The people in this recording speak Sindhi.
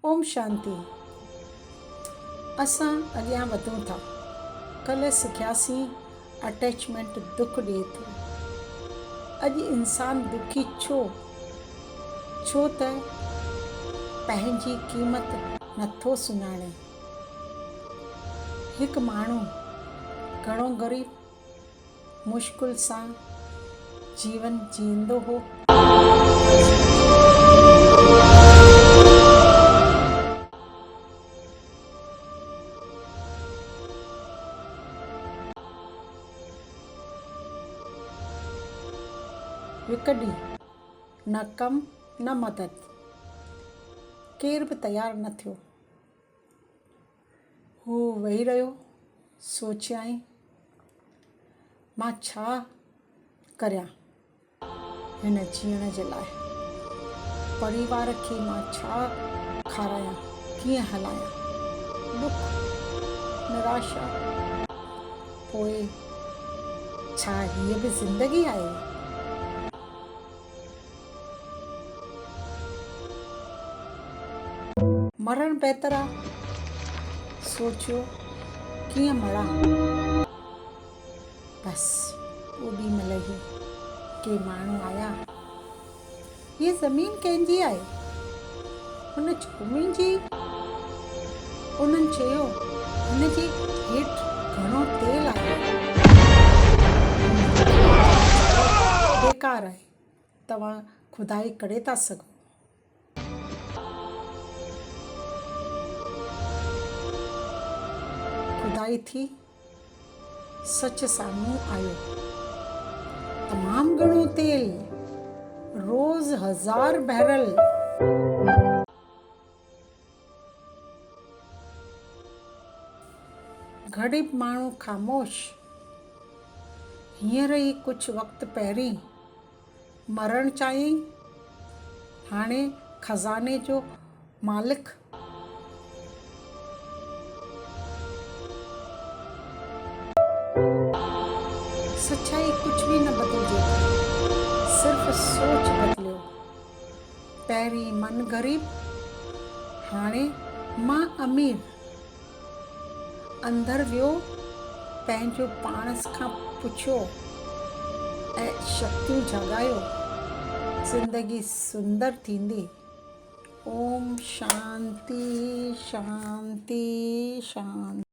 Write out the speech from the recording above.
اوم شانتي. اسان اڳيان وڌون ٿا. ڪلهه سکياسين اٽيچمينٽ دک ڏئي ٿو. اڄ انسان دکي ڇو؟ ڇو ته پنهنجي قيمت نٿو سڃاڻي. هڪ ماڻهو گهڻو غريب مشڪل سان جيون جيئندو هو. قرض وٺي هڪ ڏينهن نه ڪم نه مدد، ڪير به تيار نه ٿيو. هو ويهي رهيو. سوچيائين، مان ڇا ڪريان هن جيئڻ جي لاء؟ پريوار کي مان ڇا کارايان، ڪيئن هلايان؟ ڏک، نراشا، پوء ڇا هيء به زندگي آهي؟ مرڻ بهتر آ. سوچيو ڪيئن مران. بس اوڏي مهل ئي ڪي ماڻهو آيا. هيء زمين ڪنهن جي آهي؟ هن چيو منهنجي. انهن چيو هن جي هيٺ گهڻو تيل آهي. هن چيو بيڪار آهي. توهان خدائي ڪري ٿا سگهو. خدائي ٿي سچ سامهون آيو. تمام گهڻو تيل، روز هزار بيرل. غريب ماڻهو خاموش. هينئر ئي ڪجهه وقت پهرين مرڻ چاهيائين، هاڻي خزاني جو مالڪ. سچائي ڪجهه به نه بدلجي ٿي، صرف سوچ بدليو. پهرين من غريب، هاڻي مان امير. اندر ويو، پنهنجو پاڻ کان پڇيو ۽ شڪتيون جاڳايو، زندگي سندر ٿيندي. اوم شانتي شانتي شانتي.